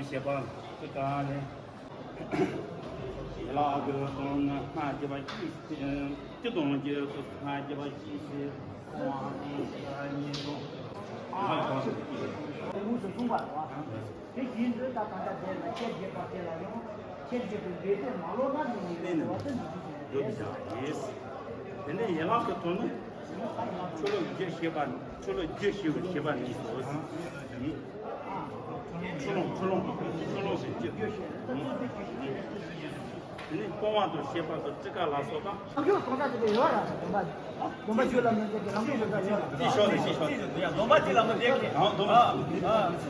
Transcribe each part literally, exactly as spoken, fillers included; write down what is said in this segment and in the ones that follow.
ཞེས་པ་ཅི་གང་ལས། ཡན་ལག་གི་དོན་ནི་སྔ་རྒྱུ་བ་ཅི་ཞིག་སྤྱི་དོན་གྱི་སྔ་རྒྱུ་བ་ཅི་ཞིག་གསུང་བ་དང་ཞེས་པ་གཉིས་སོ། དངོས་སུ་གསུངས་པ་རེད་བ། དེ་བཞིན་དུ་ད་གང་ལྟར་དེ་ལ་ཁྱེད་རྒྱལ་པ་དེ་ལ་ཡང་ཁྱེད་རྒྱལ་པོའི་འབད་པས་མ་ལོག་ན་ནི་ཡིན་ནི་བ་དེ་འདི་ཞིག་ཀྱང་རེད། དེ་ནས་ཡན་ལག་གི་དོན་ནི། ཆུ་ལོག་རྒྱུ་ཞེས་པ། ཆུ་ལོག་རྒྱུ་ཞེས་པ་ཞེས་པ་ནི་སོ། ཆུ་ལོག་ཆུ་ལོག་ཆུ་ལོག་གི་རྒྱུ། དེ་ནི་སྤོང་བ་དང་བཤད་པ་དང་སྤྲི་ཀ་ལ་སོགས་པ། ཁྱོད་གང་ཟག་ཅིག་ཡོད་ར། སྡོམ་པ། སྡོམ་པ་ཆོས་ལ་མི་འཇུག་གི་ལམ་ཁ་ཡོད་ར་ཡོད་ར། ཅི་ཤོག་ཅི་ཤོག་ཡ་སྡོམ་པ་ཅི་ལ་མི་འཇུག་གི་ཡང་སྡོམ་པ།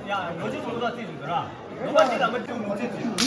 ཡ་ཡོ་ཅི་སྡོམ་པ་ཅི་ཞིག་ར། སྡོམ་པ་ཅི་ལ་མི་འཇུག་མི་འཇུག་ཅི།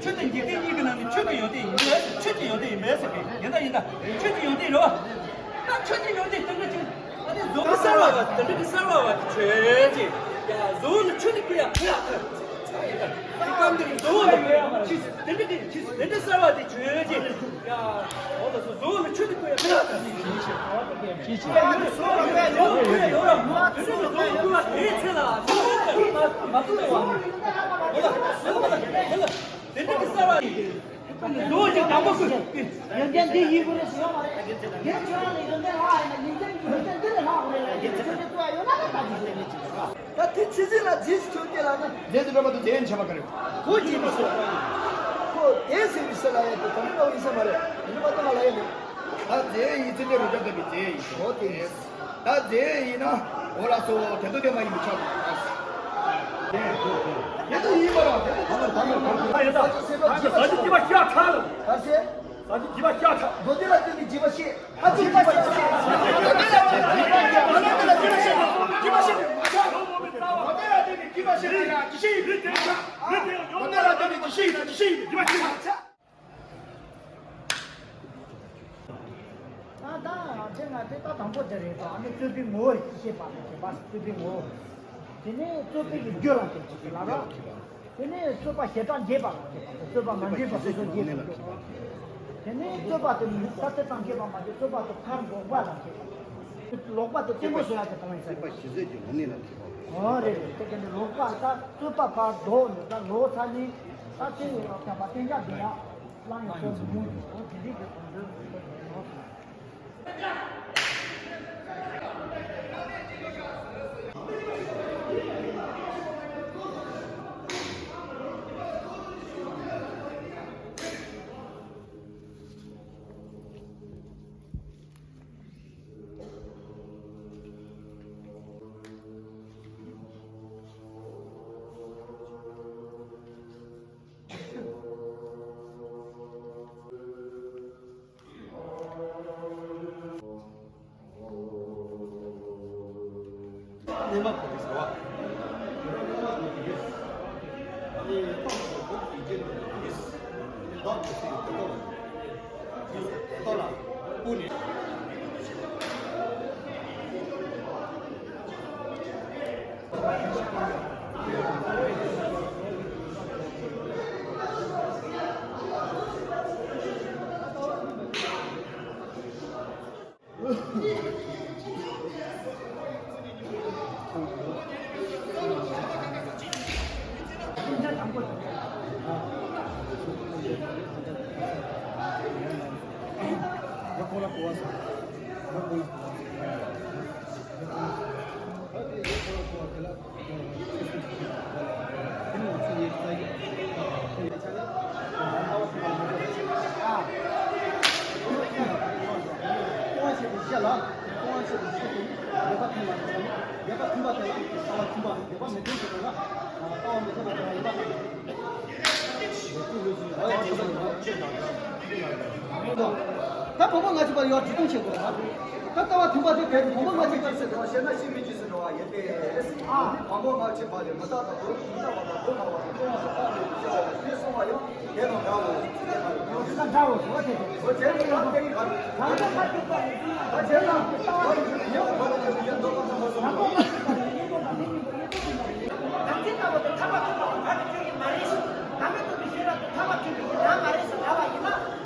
ཆོས་ཀྱི་ཡོན་ཏན་གཉིས་ཀྱི་ནང་ནས་ཆོས་ཀྱི་ཡོན་ཏན་ཡིན་པས་ཟེར་གི། ཡིན་ད་ཡིན་ད། ཆོས་ཀྱི་ཡོན་ཏན་ཡིན་པས་ཟེར་གི། ཡིན་ད་ཡིན་ད། ཆོས་ཀྱི་ཡོན་ཏན་རེད་བ། ད་ཆོས་ཀྱི་ཡོན་ཏན་དེ་འདྲ་ཅིག་ཨ་ནི་གཟུགས་ཀྱི་གསལ་བ་བ་དེ་འདྲ་གི་གསལ་བ་བ་དེ་ཆོས་ཅིག་ཡ་གཟུགས་ནི་ཆོས་ནི་ཀུན་ཡ་ཕུ་ཡ་ཐུ། ཡིན་ད། དེ་སྐབས་འདིར་གཟུགས་ནི་ཆོས་དེ་འདྲ་དེ་ཆོས་དེ་འདྲ་གསལ་བ་དེ་ཆོས་ཅིག་ཡ་འོ་ལ་སོ་གཟུགས་ནི་ཆོས་ནི་ཀུན་ཡ་ཕུ་ཡ་ཐུ། ཆོས་ཅིག་ཡ་ནི་གཟུགས་ནི་ཀུན་ཡ་ཡོད་ར་ཡོད་ར་དེ་ནི་གཟུགས་ནི་ཀུན་ཡ་དེའི་ཚེ་ལ་ཆོས་ཀུན་ཡ་མ་མ་ཐུ་ལ་བ། འོ་ལ་འོ་ལ་འོ་ལ། དེ་འདྲ་གི་གསལ་བ་ཡིན། ལོ་ཅིག་དང་པོ་ཀུན། ཡོན་ཏན་འདི་ཡིན་དགོས་རེད་ཟེར་ཡོད་མ་རེད། ངས་ཁྱོད་རང་ལ་ཡོན་ཏན་ལྷག་ཡིན་ན་ཉིན་མཚན་གྱི་ཡོན་ཏན་འདི་ལས་ལྷག་དགོས་རེད་ལ་ཡིན་ཚེ་ཁྱོད་ཀྱི་བསྟོད་ཡ་ཡོད་ན་ལ་ད་ཅི་ཞིག་རེད་ཅིག་ད་དེ་ཚེ་ཚེ་ལ་རྗེས་སུ་མཐུན་ཏེ་ལ་ན། རྗེས་སུ་འགྲོ་བ་དང་དེ་ཡན་ཆད་པ་ག་རེ། གོ་ཅི་མི་ཤེས། ཁོ་དེ་ཟེར་བའི་ས་ལ་ཡ་དེ་ག་འདྲ་འདྲ་བོ་ཡིན་ས་མ་རེད། དེ་འདྲ་མ་གཏོགས་ང་ལ་ཡ་མེད། ད་རྫས་ཡིན་ཚེ་འདི་རུ་ཅག་ལྟ་བུའི་རྫས་ཡིན་ཞོག་དེ། ད་རྫས་ཡིན་ན། འོ་ལགས་སོ། དེ་ཚོ་དེ་མ་ཡིན་པའི་ཆ་དང་། དེ་ཚོ་ཡིན་པ་ར། དེ་ཚོ་དེ་ཚོ་དེ་ཚོ་ད་ཡིན་ད། ད་ཟ་རྒྱུ་སྐྱིད་པ་ཤ་ཚ་ལ། ག་ཚེ། ཟ་རྒྱུ་སྐྱིད་པ་ཤ་ཚ། མདོ་སྡེ་ལ་བརྟེན་ནས་སྐྱིད་པ་ཤེས། ཨ་ཙི་སྐྱིད་པ་ཤེས། མདོ་སྡེ་ལ་བརྟེན་ནས་སྐྱིད་པ་ཤེས་ན་ཡང་ཅི་ཤེས་ཡིན། མདོ་སྡེ་ལ་བརྟེན་ནས་སྐྱིད་པ་ཤེས་ན་ཡང་ཅི་ཤེས་ཡིན། མདོ་སྡེ་ལ་བརྟེན་ནས་ཅི་ཤེས་ཡིན་ན་ཅི་ཤེས་ཡིན། སྐྱིད་པ་ཤེས་ན་ཚ། ད་ད་དེ་ང་དེ་ད་དང་པོ་དེ་རེད་དོ། ཨ་ནི་རྩོད་པའི་ངོ་བོ་ཤེས་པ་དང་བྱེད་པ་རྩོད་པའི་ངོ་བོ། དེ་ནས་རྩོད་པའི་གི་རྒྱུ་ལ་དེ་ཅིག་ལ་ར། དེ་ནས་རྩོད་པ་ཞེ་དྲག་འགྱེད་པ་ལ་བྱེད་པ་རྩོད་པ་མ་འགྱེད་པ་སོ་སོ་འགྱེད་པའི་རྒྱུ། དེ་ནས་རྩོད་པ་དེ་ནི་ས་ཚེ་ཙམ་འགྱེད་པ་མ་འགྱེད་རྩོད་པ་དེ་ཕར་ལོག་པ་ལ་བྱེད་པ། ལོག་པ་དེ་བརྟན་པོ་བཟོ་ཡ་དེ་གང་ཡིན་ས་རེད། ཞེས་བྱ་ལོག་ནས་ལ་བྱེད་པ། ཨོ་རེད་རེད། དེ་ག་ནི་ལོག་པ་ད་རྩོད་པ་ཕར་ལྡོག་ནས་ད་ལོག་ཚར་ནས་ད་ཚེ་ཡོད་ལ་བརྟེན་པ་གཏན་འཇགས་འདི་ལ། བླང་ཡང་སོགས་མི་མང་དུ་འོ་དེ་རིགས་ཀྱི་དོན་དོན་དུ་ཡོངས་སུ། གནས་མ་གོ་དེ་ཟེར་བ། གནས་མ་གོ་དེ་ཡིན། ཨ་ནི་ཐོག་ཏུ་གོ་དེ་རྗེས་ལ་ཡིན། ལྡོག་ཏུ་ཟེར་ཡོད་དེ་ལྡོག་ལ་ཡིན། དེ་ལྡོག་ལ་ཀུན་ནས། ད་བོད་པ་སྔ་ཕྱི་བར་ཡོད་འགྲོ་སྟངས་བྱེད་དགོས་རེད། ད་ལྟ་བ་དུམ་པ་དེ་གལ་ཏེ་བོད་པ་སྔ་ཕྱི་བར་ཟེར་དུས་བཤད་ན་ཤི་མི་འཇིགས་སུ་འགྲོ་བ་ཡིན་ཏེ། ཨ། བོད་པ་སྔ་ཕྱི་བར་ལས་མི་རྟག་དང་དུ་མི་རྟག་པ་དང་དུ་མ་བ་དུ་མ་དང་བཏགས་པའི་བྱ་བ་ཞེས་གསུངས་པ་ཡང་དེ་དང་འདྲའོ། ཡང་དེ་དང་འདྲའོ་ཞེས་པ་དེ་སྟེ། འོ་དེ་ནི་ཡང་དེ་ཡི་ག་རེ། ད་ལྟ་ཁ་ཅིག་པ་ཡིན་ན་ད་བྱས་ན་ད་ཡང་བོད་པ་ལ་ཡང་འདོད་པ་དང་མ་སོང་ན།